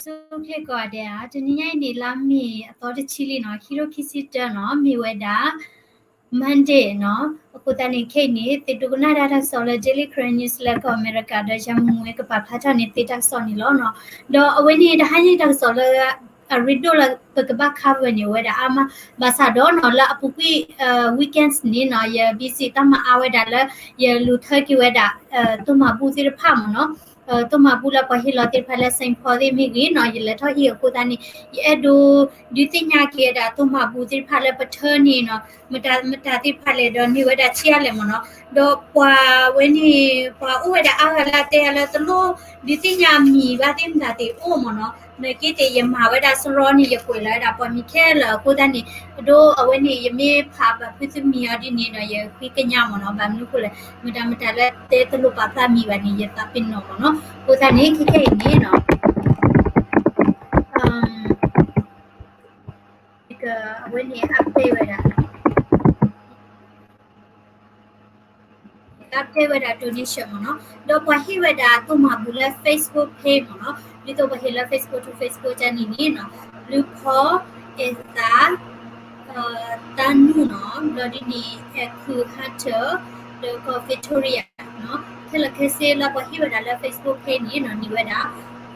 ဆူၣ်ချ့ကိးဂၤဒဲးဧါ, တနံၤညါအံၤန့ၣ် လါမ့ၤအသီတဆံလံနီၤ, ခံထိခံဆံတၢနီၤ, မ့ၢ်ဝဲဒၣ် Monday နီၤ. အဃိသတးန့ၣ် ခဲအံၤန့ၣ် သုဒိကနၣ်တၢ်တၢ်ကစီၣ်လၢ Daily Karen News လၢကီၢ်အမဲရကၤ ဒီးယၤမုၢ်မူကပာ်ဖျါထီၣ်န့ၢ်သုတၢ်ကစီၣ်န့ၣ်လီၤနီၤ. ဒီးအဝဲန့ၣ် တဟါညါတၢ်ကစီၣ်လၢအရ့ဒိၣ်လၢပကဘၣ် cover န့ၣ် အဝဲဒၣ်အါမး, ဘၣ်ဆၣ်ဒီးနီၤ လၢအပူၤကွံာ် weekends န့ၣ်နီၤ ယ busy တၢ်မၤအါဝဲဒၣ်လၢ ယလူၤထၢက့ၤဝဲဒၣ် တိၢ်မၤဘူၣ်သ့ၣ်တဖၣ်မ့ၢ်နီၤ. တိၢ်မၤဘူၣ်လၢပှၤဟ့ၣ်လီၤသ့ၣ်တဖၣ်လၢ Saint Paul သ့ၣ်မ့ၢ်ဂ့ၤနီၤ ယလဲၤထီၣ်ဟံၣ်အဃိသတးန့ၣ် ယအဲၣ်ဒိးဒုးသ့ၣ်ညါက့ၤဝဲဒၣ်တိၢ်မၤဘူၣ်သ့ၣ်တဖၣ်လၢပထၢန့ၣ်နီၤ မတၤမတၤသ့ၣ်တဖၣ်လဲၣ်ဒီးန့ၢ်ဝဲဒၣ်ဆံးအါလဲၣ်မ့ၢ်နီၤ. ဒီးပှၤဝဲန့ၣ် ပှၤအိၣ်ဝဲဒၣ်အါဂၤလၢအတဲအါလၢတလိၣ်ဒုးသ့ၣ်ညါမံၤဘၣ်သ့ၣ်မတၤသ့ၣ်အိၣ်မ့ၢ်နီၤ. နာ်က့သ့ၣ် ယမၤဝဲဒၣ်စရီန့ၣ် ယကွဲးလီၤဝဲဒၣ်ပှၤမံၤခဲလၢာ်အဃိသတးန့ၣ် အဒိအဝဲန့ၣ် ယမ့ၢ်ဖးဘၣ်ဖုသုမံၤအီၤဒ်န့ၣ်နီၤ ယဃ့ကညးမ့ၢ်နီၤ. ဘၣ်မနုၤအဃိလဲၣ် မတၤမတၤလၢတဲတလိၣ်ပာ်ဖျါမံၤဘၣ်န့ၣ် ယသးပ့ၤနီၣ်မ့ၢ်နီၤ. အဃိသတးန့ၣ် ခဲခဲအံၤန့ၣ်နီၤ အဝဲန့ၣ် update ဝဲဒၣ် update ဝဲဒၣ် donation မ့ၢ်နီၤ. ဒီးပှၤဟ့ၣ်ဝဲဒၣ်တိၢ်မၤဘူၣ်လၢ Facebook page မ့ၢ်နီၤ. ဒ်သိးပှၤဟ့ၣ်လၢ Facebook to Facebook ကန့ၣ်န့ၣ်နီၤ ဘျုးဖီ အဲၣ်သး သးနူၢ်နီၤ ဘျီဒ်န့ၣ် အဲၣ်ခုၣ် Hunter ဒီးကီၢ် Victoria နီၤ. ခဲလၢာ်ခဲဆ့လၢပှၤဟ့ၣ်ဝဲဒၣ်လၢ Facebook page န့ၣ်နီၤ န့ၢ်ဝဲဒၣ်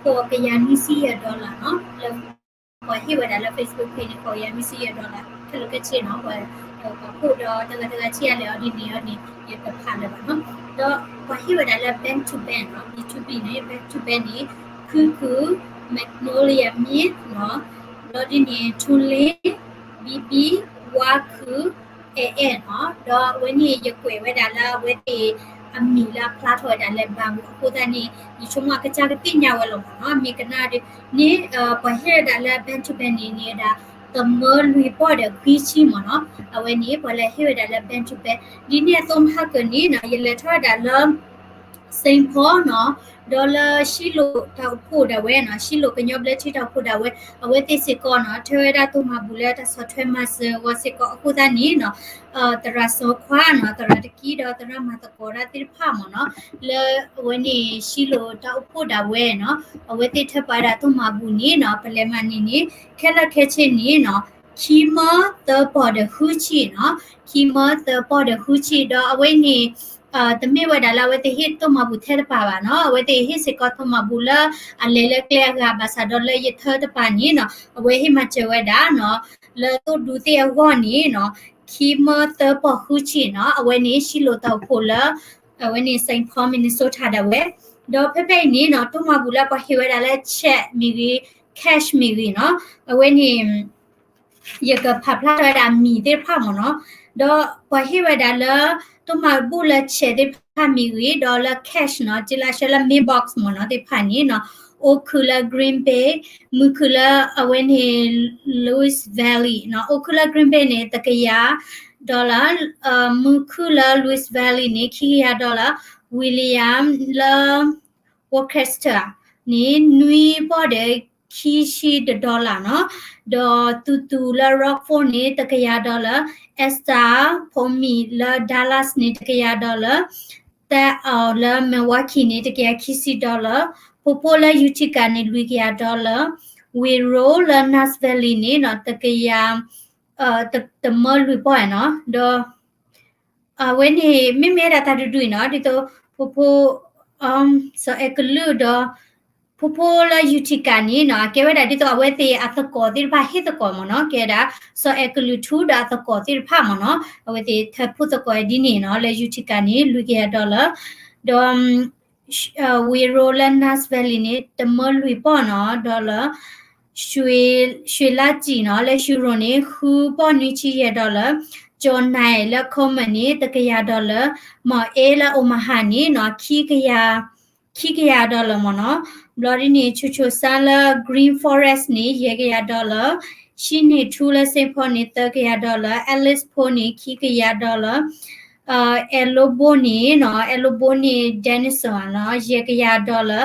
ဃိးကယၤနွံဆံယဲၢ် dollar နီၤ. လၢပှၤဟ့ၣ်ဝဲဒၣ်လၢ Facebook page န့ၣ် ဃိးကယၤနွံဆံယဲၢ် dollar ခဲလၢာ်ခဲဆ့နီၤ. ပှၤ ပှၤဖှိၣ်ဒီးတဂၤတဂၤဆံးအါလဲၣ်အီၤဒ်န့ၣ်အီၤန့ၣ် ယတဖးလၢၤဘၣ်နီၤ. ဒီးပှၤဟ့ၣ်ဝဲဒၣ်လၢ bank to bank နီၤ B to B န့ၣ် bank to bank န့ၣ် ခုၣ်ခုၣ် Magnolia Mid နီၤ ဘျီဒ်န့ၣ် ထူလ့ ဘံဘံ ဝါခုၣ် အဲၣ်အဲၣ်နီၤ. ဒီးအဝဲန့ၣ်ယကွဲးဝဲဒၣ်လၢအဝဲသ့ၣ်အမံၤလၢအဖျါထီၣ်ဝဲဒၣ်လၢ bank အဃိသတးန့ၣ် ယဆိကမိၣ်အကစၢ်ကသ့ၣ်ညါဝဲလီၤမ့ၢ်နီၤ. မ့ၢ်ကနၣ်ဒ်န့ၣ် ပှၤဟ့ၣ်ဝဲဒၣ်လၢ bank to bank န့ၣ် န့ၢ်ဝဲဒၣ် တမၢလွံၢ်ပီၢ်ဒီးခွံဆံမ့ၢ်နီၤ. အဝဲန့ၣ် ပှၤလၢဟ့ၣ်ဝဲဒၣ်လၢ bank to bank ဒ်န့ၣ်အသိးမဟါကၢန့ၣ်နီၤ ယလဲၤထီၣ်ဝဲဒၣ်လၢ Saint Paul နီၤ ဒီးလၢၡံလိၣ်တၢ်အိၣ်ဖှိၣ်ဒၣ်ဝဲနီၤ ၡံလိၣ်ကညီဘျၢထံတၢ်အိၣ်ဖှိၣ်ဒၣ်ဝဲ အဝဲသ့ၣ်စ့ၢ်ကီးနီၤ ထၢဝဲဒၣ်တိၢ်မၤဘူၣ်လၢတၢ်ဆီၣ်ထွဲမၤစၢၤအဂီၢ်စ့ၢ်ကီး အဃိသတးန့ၣ်နီၤ သရၣ်စီၤခွါနီၤ သရၣ်တကံဒီးသရၣ်မၤသကိးတၢ်သ့ၣ်တဖၣ်မ့ၢ်နီၤ လၢအဝဲန့ၣ် ၡံလိၣ်တၢ်အိၣ်ဖှိၣ်ဒၣ်ဝဲနီၤ အဝဲသ့ၣ်ထၢပာ်ဝဲဒၣ်တိၢ်မၤဘူၣ်န့ၣ်နီၤ ပလဲၤမၤန့ၢ်န့ၣ် ခဲလၢာ်ခဲဆ့န့ၣ်နီၤ ခံမၢသၢပီၢ်ဒီးဃုဆံနီၤ ခံမၢသၢပီၢ်ဒီးဃုဆံ ဒီးအဝဲန့ၣ် တမ့ၢ်ဝဲဒၣ်လၢအဝဲသ့ၣ်ဟ့ၣ်တိၢ်မၤဘူၣ်ထဲတပၤဘၣ်နီၤ အဝဲသ့ၣ်ဟ့ၣ်စ့ၢ်ကီးတိၢ်မၤဘူၣ်လၢအလဲၤလၢကျဲအဂၤ ဘၣ်ဆၣ်ဒီးလၢယထၢတပၤန့ၣ်နီၤ အဝဲဟ့ၣ်မၤစၢၤဝဲဒၣ်နီၤ လၢသိၣ်ဒူသ့ၣ်အဂီၢ်န့ၣ်နီၤ ခံမၢသၢပီၢ်ဃုဆံနီၤ အဝဲန့ၣ် ၡံလိၣ်တၢ်အိၣ်ဖှိၣ်လၢ အဝဲန့ၣ် Saint Paul Minnesota ဒၣ်ဝဲ ဒီးဖဲဖဲအံၤန့ၣ်နီၤ တိၢ်မၤဘူၣ်လၢပှၤဟ့ၣ်ဝဲဒၣ်လၢ check မ့ၢ်ဂ့ၤ cash မ့ၢ်ဂ့ၤနီၤ အဝဲန့ၣ် ယကဖးဖျါထီၣ်ဝဲဒၣ်အမံၤသ့ၣ်တဖၣ်မ့ၢ်နီၤ, ဒီးပှၤဟ့ၣ်ဝဲဒၣ်လၢ တိၢ်မၤဘူၣ်လၢ check သ့ၣ်တဖၣ်မ့ၢ်ဂ့ၤ ဒီးလၢ cash နီၤ ကလးဆှၢလၢ mailbox မ့ၢ်နီၤ သ့ၣ်တဖၣ်န့ၣ်နီၤ, အိၣ်ခုၣ်လၢ Green Bay, မုၢ်ခုၣ်လၢအဝဲန့ၣ် Lewis Valley နီၤ, အိၣ်ခုၣ်လၢ Green Bay န့ၣ် တကယၤ dollar, မုၢ်ခုၣ်လၢ Lewis Valley န့ၣ် ခံကယၤ dollar, William လၢ Worcester န့ၣ် နွံပီၢ်ဒီးခံဆံတ dollar နီၤ, ဒီးသူသူလၢ Rockford န့ၣ် တကယၤ dollar, Esther ဖိမံၤလၢ Dallas န့ၣ် တကယၤ dollar, တဲအီၤလၢ Milwaukee န့ၣ် တကယၤခံဆံ dollar, ဖိဖိလၢ Utica န့ၣ် လွံၢ်ကယၤ dollar, ဝ့ၤရိလၢ Nashville န့ၣ်နီၤ တကယၤ တမၢလွံၢ်ပီၢ်နီၤ, ဒီး အဝဲန့ၣ် မ့မ့ၢ်ဝဲဒၣ်တၢ်တဒုအံၤနီၤ ဒ်သိး ဖိဖိ စီၤအဲကလုၢ်ဒီး ဖိဖိလၢ Utica န့ၣ်နီၤ ကဲဝဲဒၣ်ဒ်သိးအဝဲသ့ၣ်အသကိးသ့ၣ်တဖၣ်ဟ့ၣ်သကိးမ့ၢ်နီၤ, ကဲဒၣ် စီၤအဲကလုၢ်ထူဒီးအသကိးသ့ၣ်တဖၣ်မ့ၢ်နီၤ, အဝဲသ့ၣ်ထၢဖှိၣ်သကိးဒ်န့ၣ်နီၤ လၢ Utica န့ၣ် လွံၢ်ကယၤ dollar, ဒီး ဝ့ၤရိလၢ Nashville န့ၣ် တမၢလွံၢ်ပီၢ်နီၤ dollar, ရွှေလါစံၣ်နီၤ လၢ Huron န့ၣ် ဃုပီၢ်နွံဆံယဲၢ် dollar, ကၠီၤနဲၣ်လၢ Coleman န့ၣ် တကယၤ dollar, မီၣ်အ့လၢ Omaha န့ၣ်နီၤ ခံကယၤ dollar မ့ၢ်နီၤ, ဘျီဒ်န့ၣ် ဆူၣ်ဆူၣ်စါလၢ Green Forest န့ၣ် ယဲၢ်ကယၤ dollar, ရှံန့ၢ်ထူလၢ Saint Paul န့ၣ် သၢကယၤ dollar, Alice ဖိန့ၣ် ခံကယၤ dollar, အဲလိဘိန့ၣ်နီၤ အဲလိဘိန့ၣ် Denison နီၤ ယဲၢ်ကယၤ dollar,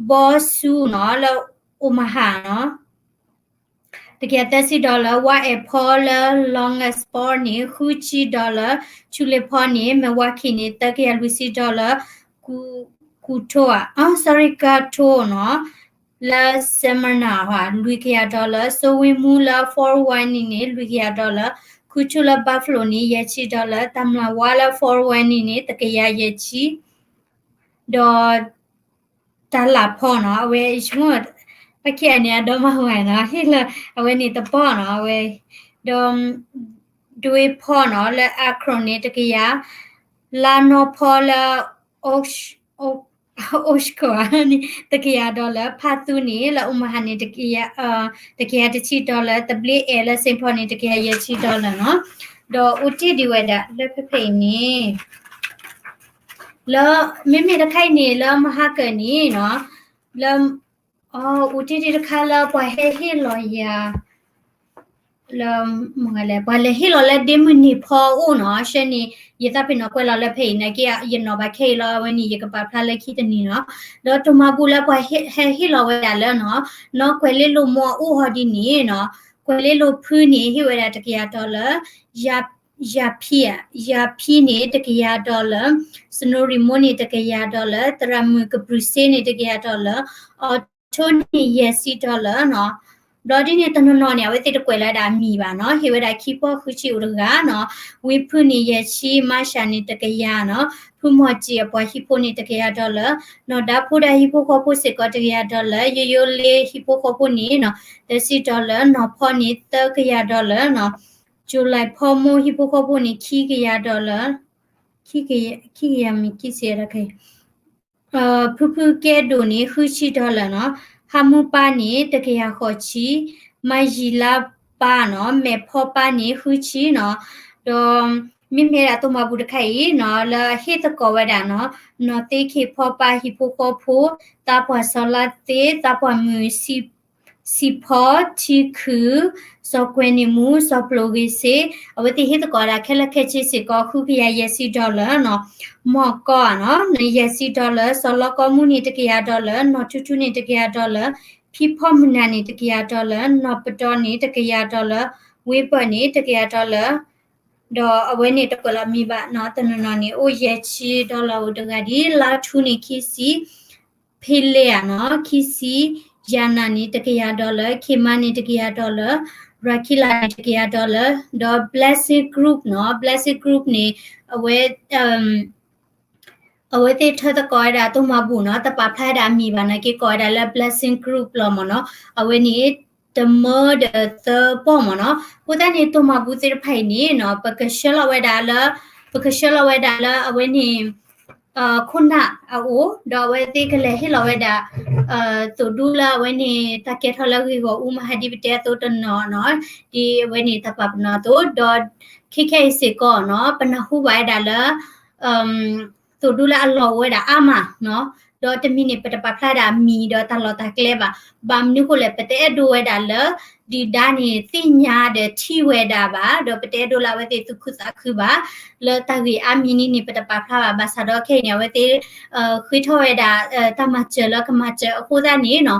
ဘီဆူနီၤ လၢ Omaha နီၤ တကယၤသၢဆံ dollar, ဝါအဲၣ်ဖီလၢ Logan Sport န့ၣ် ဃုဆံ dollar, ဆူလ့ၣ်ဖီန့ၣ် Milwaukee န့ၣ် သၢကယၤလွံၢ်ဆံ dollar, ကူထိဧါ sorry ကထိနီၤ လၢ Smyrna လွံၢ်ကယၤ dollar, စိဝ့မူလၢ four one န့ၣ်န့ၣ် လွံၢ်ကယၤ dollar, ခူထူလၢ Buffalo န့ၣ် ယဲၢ်ဆံ dollar, တၢ်မျၢ်ဝါလၢ four one န့ၣ်န့ၣ် တကယၤယဲၢ်ဆံ, ဒီး တၢ်လၢ်ဖီနီၤ အဝဲ ယဆိကမိၣ် ပှၤခံဂၤန့ၣ် အဒီမါဝၤနီၤ ဟ့ၣ်လီၤ အဝဲန့ၣ်တပီၢ်နီၤ အဝဲ ဒီး ဒွ့ဖီနီၤ လၢ Akron န့ၣ် တကယၤ, လါနီၤဖီလၢ Osh- Osh- Oshkosh န့ၣ် တကယၤ dollar, ဖါသူန့ၣ် လၢ Omaha န့ၣ် တကယၤတဆံ dollar, သဘျ့အဲၣ်လၢ Saint Paul န့ၣ် တကယၤယဲၢ်ဆံ dollar နီၤ, ဒီးအိၣ်တ့ၢ်ဒံးဝဲဒၣ်လၢဖဲဖဲအံၤန့ၣ် လၢ မ့မ့ၢ်တခါအံၤန့ၣ် လၢမဟါကၢန့ၣ်နီၤ, လၢ အိၣ်တ့ၢ်ဒံးတခါလၢပှၤဟဲဟ့ၣ်လီၤယၤ လၢ မ့ၢ်လဲၣ် ပှၤလဲၤဟ့ၣ်လီၤလၢဒ့မုၢ်နံၤဖီအအိၣ်နီၤ, ရှဲန့ၣ် ယသးပ့ၤနီၣ်ကွဲးလီၤလၢဖဲအံၤနာ်က့ ယနီၤဘၣ်ခဲအံၤလီၤ အဝဲန့ၣ် ယကပာ်ဖျါလၢခံတနံၤနီၤ, ဒီးတိၢ်မၤဘူၣ်လၢပှၤဟဲဟ့ၣ်လီၤဝဲဒၣ်လၢနီၤ, နီၢ်ကွဲၤလ့လိာ်မိၢ်အအိၣ်ဟီဒ်န့ၣ်နီၤ, ကွဲၤလ့လိာ်ဖုန့ၣ် ဟ့ၣ်ဝဲဒၣ်တကယၤ dollar, ယၤဖံဧါ, ယၤဖံန့ၣ် တကယၤ dollar, စနိရံမိၢ်န့ၣ် တကယၤ dollar, သရၣ်မုၣ်ကပြုၢ်စ့န့ၣ် တကယၤ dollar, အီးထိန့ၣ် ယဲၢ်ဆံ dollar နီၤ, ဘျီဒ်န့ၣ် တနီၤနီၤန့ၣ် အဝဲသ့ၣ်တကွဲးလၢဒၣ်အမံၤဘၣ်နီၤ, ဟ့ၣ်ဝဲဒၣ်ခံပီၢ်ဃုဆံအိၣ်တဂၤနီၤ, ဝ့ဖုန့ၣ် ယဲၢ်ဆံ, မၤရှးန့ၣ် တကယၤနီၤ, ဖုမီၢ်စံၣ်အပှၤဟံၣ်ဖိန့ၣ် တကယၤ dollar, နီၢ်ဒါဖိဒီးဟံၣ်ဖိဃီဖိစ့ၢ်ကီး တကယၤ dollar, ယိယိလ့ဟံၣ်ဖိဃီဖိန့ၣ်နီၤ, သၢဆံ dollar, နီၢ်ဖီန့ၣ် သၢကယၤ dollar နီၤ, ကၠူၤလဲၣ်ဖီမိၢ်ဟံၣ်ဖိဃီဖိန့ၣ် ခံကယၤ dollar, ခံကယၤမ့ၢ်ခံဆံဒီး ဖုဖုကဲဒိၣ်န့ၣ် ဃုဆံ dollar နီၤ, ဟးမူပၢ်န့ၣ် တကယၤဃိးဆံ, မၤယံၤလါပၢ်နီၤ, မဲာ်ဖီပၢ်န့ၣ် ဃုဆံနီၤ, ဒီး မ့မ့ၢ်ဒၣ်တိၢ်မၤဘူၣ်တခါအံၤနီၤ လၢဟ့ၣ်သကိးဝဲဒၣ်နီၤ, နီၢ်သ့ခ့ၣ်ဖီပၢ်ဟံၣ်ဖိဃီဖိ, သးပှၢ်စီၤလါသ့, သးပှၢ်မုၢ် စံၣ်ဖီ, ထံခုၣ်, စီၤကွဲၤနံၣ်မူ, စီၤပျိၢ်ဂ့ၤစ့, အဝဲသ့ၣ်ဟ့ၣ်သကိးဝဲဒၣ်ခဲလၢာ်ခဲဆ့စ့ၢ်ကီး ဃုကယၤယဲၢ်ဆံ dollar နီၤ, မီၢ်ကီၢ်နီၤ ယဲၢ်ဆံ dollar, စီၤလီကီမူန့ၣ် တကယၤ dollar, နီၢ်ထူထူန့ၣ် တကယၤ dollar, ဖံဖီမုၢ်နၤန့ၣ် တကယၤ dollar, နီၢ်ပတီၢ်န့ၣ် တကယၤ dollar, ဝ့ပၢၢ်န့ၣ် တကယၤ dollar, ဒီးအဝဲန့ၣ်တကွဲးလီၤမံၤဘၣ်နီၤ, တနီၤနီၤန့ၣ် အိၣ်ယဲၢ်ဆံ dollar အိၣ်တဂၤဒ်, လါထူန့ၣ် ခံဆံ, ဖ့လ့ဧါနီၤ ခံဆံ, ယၤနၤန့ၣ် တကယၤ dollar, ခ့မါန့ၣ် တကယၤ dollar, ရၤခံလၤန့ၣ် တကယၤ dollar, ဒီး Blessing Group နီၤ, Blessing Group န့ၣ် အဝဲ အဝဲသ့ၣ်ထၢသကိးဝဲဒၣ်တိၢ်မၤဘူၣ်နီၤ, တပာ်ဖျါဝဲဒၣ်အမံၤဘၣ်နာ်က့ ကိးဝဲဒၣ်လၢ Blessing Group လီၤမ့ၢ်နီၤ, အဝဲန့ၣ် တမၢဒီးသၢပီၢ်မ့ၢ်နီၤ, အဃိသတးန့ၣ် တိၢ်မၤဘူၣ်သ့ၣ်တဖၣ်အံၤန့ၣ်နီၤ ပကဆှၢလီၤဝဲဒၣ်လၢ ပကဆှၢလီၤဝဲဒၣ်လၢအဝဲန့ၣ် ခိၣ်နၢ်အအိၣ်, ဒီးအဝဲသ့ၣ်ကလဲၤဟ့ၣ်လီၤဝဲဒၣ် သိၣ်ဒူလၢအဝဲန့ၣ် တၢ်ကဲထီၣ်လၢဂ့ၢ်ဂီၢ်အူ မဟါဒ်ပတဲအသိးတနီၤနီၤ, ဒ်အဝဲန့ၣ်တၢ်ပာ်ပနီၣ်အသိး, ဒီးခဲခဲအံၤစ့ၢ်ကီးနီၤ ပနၢ်ဟူဘၣ်ဝဲဒၣ်လၢ သိၣ်ဒူလၢအလီၢ်အိၣ်ဝဲဒၣ်အါမးနီၤ, ဒီးတမံၤန့ၣ် ပတပာ်ဖျါဒၣ်အမံၤဒီးတၢ်လီၢ်တၢ်ကျဲဘၣ်. ဘၣ်မနုၤဃိလဲၣ် ပတအဲၣ်ဒိးဝဲဒၣ်လၢ ဒုၣ်ဒါန့ၣ် သ့ၣ်ညါဒီးထံၣ်ဝဲဒၣ်ဘၣ်, ဒီးပတအဲၣ်ဒိးလၢအဝဲသ့ၣ်သူၣ်ခုသးခုဘၣ်, လၢတၢ်ဂ့ၢ်အါမံၤန့ၣ်န့ၣ် ပတပာ်ဖျါဘၣ်. ဘၣ်ဆၣ်ဒီးခဲအံၤန့ၣ် အဝဲသ့ၣ် ဃ့ထီၣ်ဝဲဒၣ် တၢ်မၤစၢၤလၢကမၤစၢၤအဃိသတးန့ၣ်နီၤ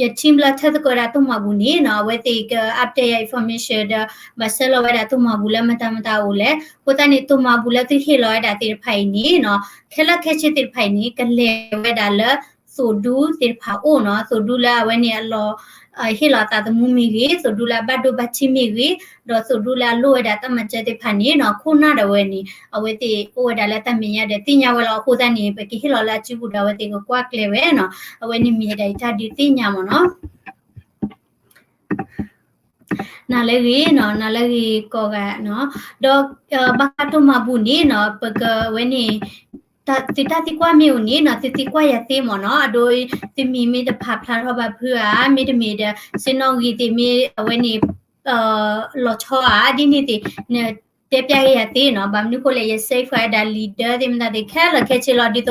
ယ team လၢထၢသကိးဝဲဒၣ်တိၢ်မၤဘူၣ်န့ၣ်နီၤ အဝဲသ့ၣ်က update information ဒီး ဘၣ်ဆှၢလီၤဝဲဒၣ်တိၢ်မၤဘူၣ်လၢမတၤမတၤအအိၣ်လဲၣ်. အဃိသတးန့ၣ် တိၢ်မၤဘူၣ်လၢသုဟ့ၣ်လီၤဝဲဒၣ်သ့ၣ်တဖၣ်အံၤန့ၣ်နီၤ ခဲလၢာ်ခဲဆ့သ့ၣ်တဖၣ်အံၤန့ၣ် ကလဲၤဝဲဒၣ်လၢ သိၣ်ဒူသ့ၣ်တဖၣ်အအိၣ်နီၤ, သိၣ်ဒူလၢအဝဲန့ၣ်အလီၢ် ဟ့ၣ်လီၤအသးသမူမ့ၢ်ဂ့ၤ, သိၣ်ဒူလၢအဘၣ်ဒိဘၣ်ထံးမ့ၢ်ဂ့ၤ, ဒီးသိၣ်ဒူလၢအလိၣ်ဝဲဒၣ်တၢ်မၤစၢၤသ့ၣ်တဖၣ်န့ၣ်နီၤ ခိၣ်နၢ်ဒီးအဝဲန့ၣ် အဝဲသ့ၣ်အိၣ်ဝဲဒၣ်လၢတၢ်မဲာ်ညါဒီးသ့ၣ်ညါဝဲလီၤ. အဃိသတးန့ၣ် ပကဟ့ၣ်လီၤလၢအစုပူၤဒီးအဝဲသ့ၣ်ကကွၢ်ကျဲဝဲနီၤ, အဝဲန့ၣ်မ့ၢ်ဝဲဒၣ်ယတၢ်ဒုးသ့ၣ်ညါမ့ၢ်နီၤ. နၤလၢဂ့ၤနီၤ, နၤလၢဂ့ၤကိးဂၤနီၤ, ဒီး ဘၣ်ဃးတိၢ်မၤဘူၣ်န့ၣ်နီၤ ပကဝဲန့ၣ် သုတၢ်သံကွၢ်မ့ၢ်အိၣ်န့ၣ်နီၤ သုသံကွၢ်ယၤသ့မ့ၢ်နီၤ, အဒိ သုမံၤမ့ၢ်တဖးဖျါထီၣ်ဘၣ်ဖုဧါ, မ့တမ့ၢ်ဒီး စ့နီၣ်ဂံၢ်သ့ၣ်မ့ၢ်အဝဲန့ၣ် လီၤဆီဧါ ဒ်န့ၣ်သ့ၣ် နတဲပျဲက့ၤယၤသ့နီၤ. ဘၣ်မနုၤဃိလဲၣ် ယ save ဃာ်ဝဲဒၣ် leader သ့ၣ်မတၤသ့ၣ်ခဲလၢာ်ခဲဆ့လီၤ. ဒ်သိး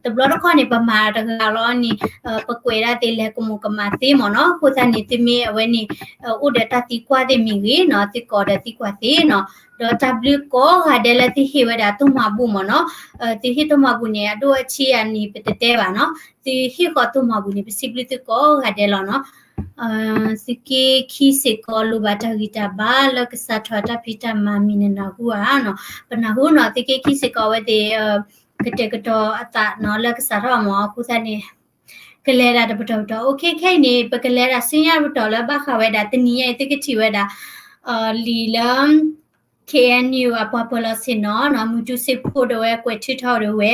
တဘျီတခီၣ်န့ၣ် ပမၤတဂၤလီၤန့ၣ် ပကွဲးဒၣ်သ့ၣ်လဲၤကမူးကမၣ်သ့မ့ၢ်နီၤ. အဃိသတးန့ၣ် သုမ့ၢ်အဝဲန့ၣ် အိၣ်ဒီးတၢ်သံကွၢ်သ့ၣ်မ့ၢ်ဂ့ၤနီၤ သုကိးဒီးသံကွၢ်သ့နီၤ. ဒီးတၢ်ဘျုးကိးဂၤဒဲးလၢသုဟ့ၣ်ဝဲဒၣ်တိၢ်မၤဘူၣ်မ့ၢ်နီၤ. သုဟ့ၣ်တိၢ်မၤဘူၣ်န့ၣ် အဒိၣ်အဆံးအန့ၣ် ပတတဲဘၣ်နီၤ. သုဟ့ၣ်ဃီတိၢ်မၤဘူၣ်န့ၣ် ပစံးဘျုးသုကိးဂၤဒဲးလီၤနီၤ. သုးက့ခံစ့ၢ်ကီးလိၣ်ဘၣ်တၢ်ဂံၢ်တၢ်ဘါလၢကစးထီၣ်တၢ်ဖံးတၢ်မၤမံၤ နနၢ်ဟူဧါနီၤ. ပနၢ်ဟူနီၤ သုးက့ခံစ့ၢ်ကီးအဝဲသ့ၣ် ကတဲာ်ကတီၤအသးနီၤ လၢကစးထီၣ်မ့ၢ် အဃိသတးန့ၣ် ကလဲၤဒၣ်တပတီၢ်ပတီၢ်. OK, ခဲအံၤန့ၣ် ပကလဲၤဒၣ်ဆူညါတပတီၢ်လၢဘၣ်ဃးဝဲဒၣ်တနံၤညါအံၤ သုကထံၣ်ဝဲဒၣ် လံာ်လၢ K N U အပှၤပၢၤလီၢ်ဆ့ၣ်နီၤနီၤ မူတူစ့ဖိဒီးဝဲကွဲးထုးထီၣ်ဒီးဝဲ,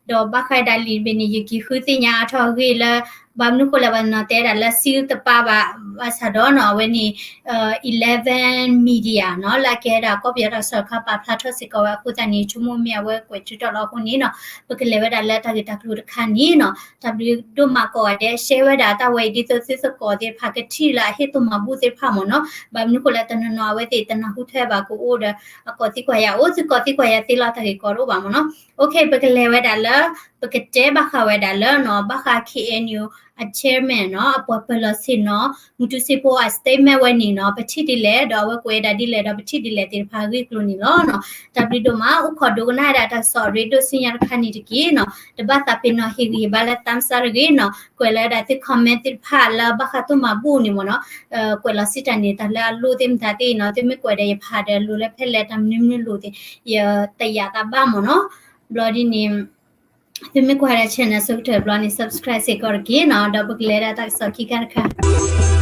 ဒီးဘၣ်ဃးဒၣ်လံာ်တဘ့ၣ်န့ၣ် ယက့ၤဃုသ့ၣ်ညါအါထီၣ်အဂ့ၢ်လၢ ဘၣ်မနုၤဃိလဲၣ် ပှၤတနီၤတဲဒၣ်လၢစံတပာ်ဘၣ် ဘၣ်ဆၣ်ဒီးနီၤ အဝဲန့ၣ် Eleven Media နီၤ လၢအကဲဒၣ်ကီၢ်ပယီၤတၢ်ကစီၣ်တခါ ပာ်ဖျါထီၣ်စ့ၢ်ကီးဝဲအဃိသတးန့ၣ် ဆိကမိၣ်မ့ၢ်အဝဲကွဲးထုးထီၣ်လီၤအဃိန့ၣ်နီၤ ပကလဲၤဝဲဒၣ်လၢတၢ်ဂ့ၢ်တၢ်ကျိၤတခါန့ၣ်နီၤ တၢ်ဘျုးဒိၣ်မးကိးဂၤဒဲး share ဝဲဒၣ်တၢ်ဝဲအံၤ ဒ်သိးသုသကိးသ့ၣ်တဖၣ်ကထံၣ်လၢအဟ့ၣ်သိၣ်မၤဘူၣ်သ့ၣ်တဖၣ်မ့ၢ်နီၤ ဘၣ်မနုၤဃိလၢတနီၤနီၤအဝဲသ့ၣ်တနၢ်ဟူထွဲဘၣ်ကအိၣ်ဒီး အကိးသံကွၢ်ယၤအိၣ် သုကိးသံကွၢ်ယၤသ့လီၤတၢ်ဂ့ၢ်ကီတအိၣ်ဘၣ်မ့ၢ်နီၤ. OK, ပကလဲၤဝဲဒၣ်လၢ ပကတဲဘၣ်ဃးဝဲဒၣ်လၢနီၤ ဘၣ်ဃး K N U အ chairman နီၤ အပှၤပၢၤလီၢ်ဆ့ၣ်နီၤ မူတူစ့ဖိအ statement ဝဲန့ၣ်နီၤ ပထံၣ်ဒ်လဲၣ် ဒီးအဝဲကွဲးဒၣ်ဒ်လဲၣ် ဒီးပထံၣ်ဒ်လဲၣ်သ့ၣ်တဖၣ်အဂ့ၢ်အကျိၤန့ၣ်လီၤနီၤ. တၢ်ဘျုးဒိၣ်မး အိၣ်ခိးဒိကနၣ်ဝဲဒၣ်တၢ်ကစီၣ်အရ့ဒိၣ်ဆူညါတခါန့ၣ်တက့ၢ်နီၤ တဘၣ်သးပ့ၤနီၣ်ဟ့ၣ်ဂံၢ်ဟ့ၣ်ဘါလၢ thumbs up တဂ့ၤနီၤ ကွဲးလီၤဝဲဒၣ်သု comment သ့ၣ်တဖၣ်လၢဘၣ်ဃးသိၣ်မၤဘူၣ်န့ၣ်မ့ၢ်နီၤ ကွဲးလီၤစံးတၢ်န့ၣ် တၢ်လၢအလိၣ်သ့ၣ်မတၤသ့ၣ်နီၤ သုမ့ၢ်ကွဲးဒီးယဖးဒီးလိၤလၢဖဲလဲၣ် တၢ်မနုၤမနုၤလိၤသ့ၣ် ယတယာ်သးဘၣ်မ့ၢ်နီၤ. ဘျီဒ်န့ၣ် သုမ့ၢ်ကွၢ်ဒၣ် channel ဆိကတၢၢ်ဘျီန့ၣ် subscribe စ့ၢ်ကီးတက့ၢ်နီၤ ဒီးပကလဲၤဒၣ်တၢ်ကစီၣ်ခံခါတခါ